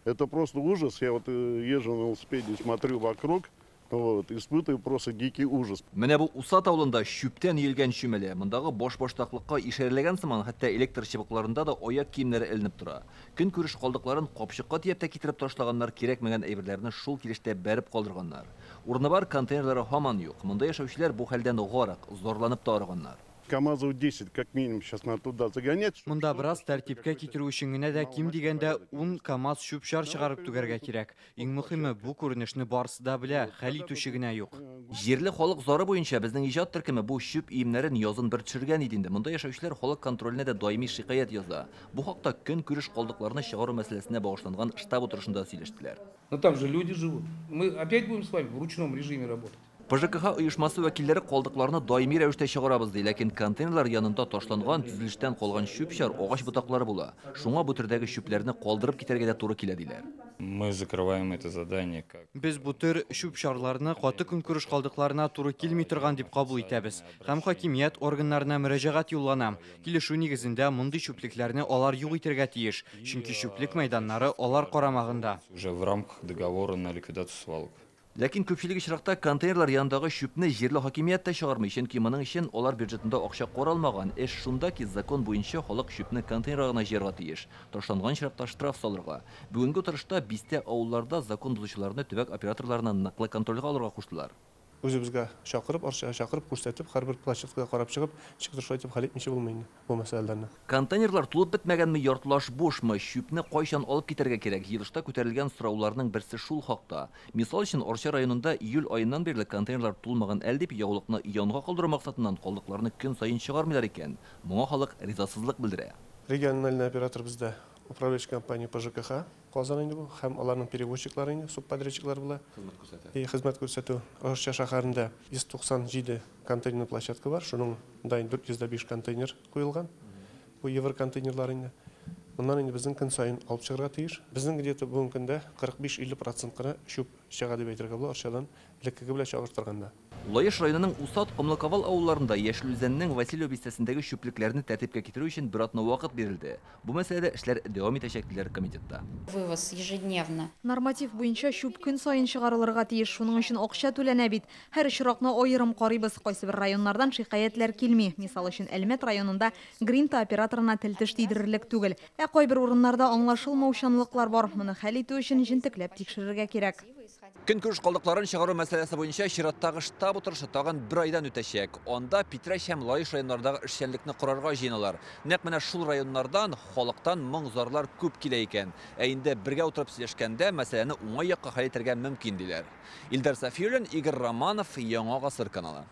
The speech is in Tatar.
Это просто ужас. Я вот езжу на велосипеде, смотрю вокруг, вот, испытываю просто дикий ужас. Менә бу Усат авылында чүптән өелгән чүмәлә. Мондагы башбаштаклыкка ишарәләгән сыман, хәтта электр чыбыкларында да аяк киемнәре эленеп тора. Көнкүреш калдыкларын капчыкка төяп тә китереп ташлаганнар, кирәкмәгән әйберләрне шул килештә бәреп калдырганнар. Урыны бар, контейнерлары һаман юк. Монда яшәүчеләр бу хәлдән гарык, зарланып та арыганнар. КАМАЗов 10 как минимум сейчас надо туда загонять. Монда бераз тәртипкә китерү өчен генә дә ким дигәндә 10 КАМАЗ чүп-чар чыгарып түгәргә кирәк. Иң мөһиме, бу күренешне барысы да белә, хәл итүче генә юк. Җирле халык зары буенча безнең иҗат төркеме бу чүп өемнәрен язын бер төшергән иде инде. Монда яшәүчеләр халык контроленә дә даими шикаять яза. Бу хакта көнкүреш калдыкларны чыгару мәсьәләсенә багышланган штаб утырышында сөйләштеләр. Но там же люди живут. Мы опять будем с вами в ручном режиме работать. ПЖКХ оешмасы вәкилләре калдыкларны даими рәвештә чыгарабыз ди, ләкин контейнерлар янында ташланган, төзелештән калган чүп-чар, агач ботаклары була. Шуңа бу төрдәге чүпләрне калдырып китәргә дә туры килә диләр. Мы закрываем это задание как Без бу төр чүп-чарларны каты көнкүреш калдыкларына туры килми торган дип кабул итәбез. Һәм хакимият органнарына мөрәҗәгать юллана. Килешү нигезендә мондый чүплекләрне алар юк итәргә тиеш, чөнки чүплек мәйданнары алар карамагында. Уже в рамках договора на ликвидацию свалок. Ләкин күпчелек очракта контейнерлар янындагы чүпне җирле хакимият тә чыгармый, чөнки моның өчен алар бюджетында акча каралмаган. Эш шунда ки, закон буенча халык чүпне контейнерга гына җыярга тиеш. Ташланган очракта штраф салырга. Бүгенге утырышта бистә авылларда закон бозучыларны төбәк операторларына ныклы контрольгә алырга куштылар. Үзебезгә чакырып, Арчага чакырып, күрсәтеп, һәрбер площадкага карап чыгып, ничектер шулай итеп хәл итмичә булмый инде бу мәсьәләләрне. Контейнерлар тулып бетмәгәнме, яртылаш бушмы, чүпне кайчан алып китәргә кирәк? Җыелышта күтәрелгән сорауларның берсе шул хакта. Мисал өчен, Арча районында июль аеннан бирле контейнерлар тулмаган әле дип, ягулыкны янга калдыру максатыннан калдыкларны көн саен чыгармыйлар икән. Моңа халык ризасызлык белдерә. Региональный оператор бездә управляющая компания ПЖКХ Казан инде бу, һәм аларның перевозчиклары инде, субподрядчиклар була. Хезмәт күрсәтә. И хезмәт күрсәтү. Арча шәһәрендә 197 контейнерный площадка бар, шуның да инде 405 контейнер куелган. Бу евроконтейнерлар инде. Моннан инде безнең көн саен алып чыгарга тиеш. Безнең где-то бүгенге көндә 45-50 процент кына чүп чыга дип әйтергә була Арчадан элеккеге белән чагыштырганда. Лаеш районының Усат, Комлы-Кавал авылларында Яшел Үзәннең Васильево бистәсендәге чүплекләрне тәртипкә китерү өчен бер атна вакыт бирелде. Бу мәсьәләдә эшләр дәвам итәчәк, диләр комитетта. Вывоз ежедневно. Норматив буенча чүп көн саен чыгарылырга тиеш, шуның өчен акча түләнә бит. Һәр очракны аерым карыйбыз. Кайсы бер районнардан шикаятьләр килми. Мисал өчен, Әлмәт районында Гринта операторына тел-теш тидерерлек түгел. Ә кайбер урыннарда аңлашылмаучанлыклар бар. Моны хәл итү өчен җентекләп тикшерергә кирәк. Көнкүреш калдыкларын чыгару мәсьәләсе буенча чираттагы штаб утырышы тагын бер айдан үтәчәк. Анда Питрәч һәм Лаеш районнарындагы эшчәнлекне карарга җыеналар. Нәкъ менә шул районнардан халыктан моң-зарлар күп килә икән. Ә инде бергә утырып сөйләшкәндә мәсьәләне уңай якка хәл итәргә мөмкин диләр. Илдар Сафиуллин, Игорь Романов, Яңа Гасыр каналы.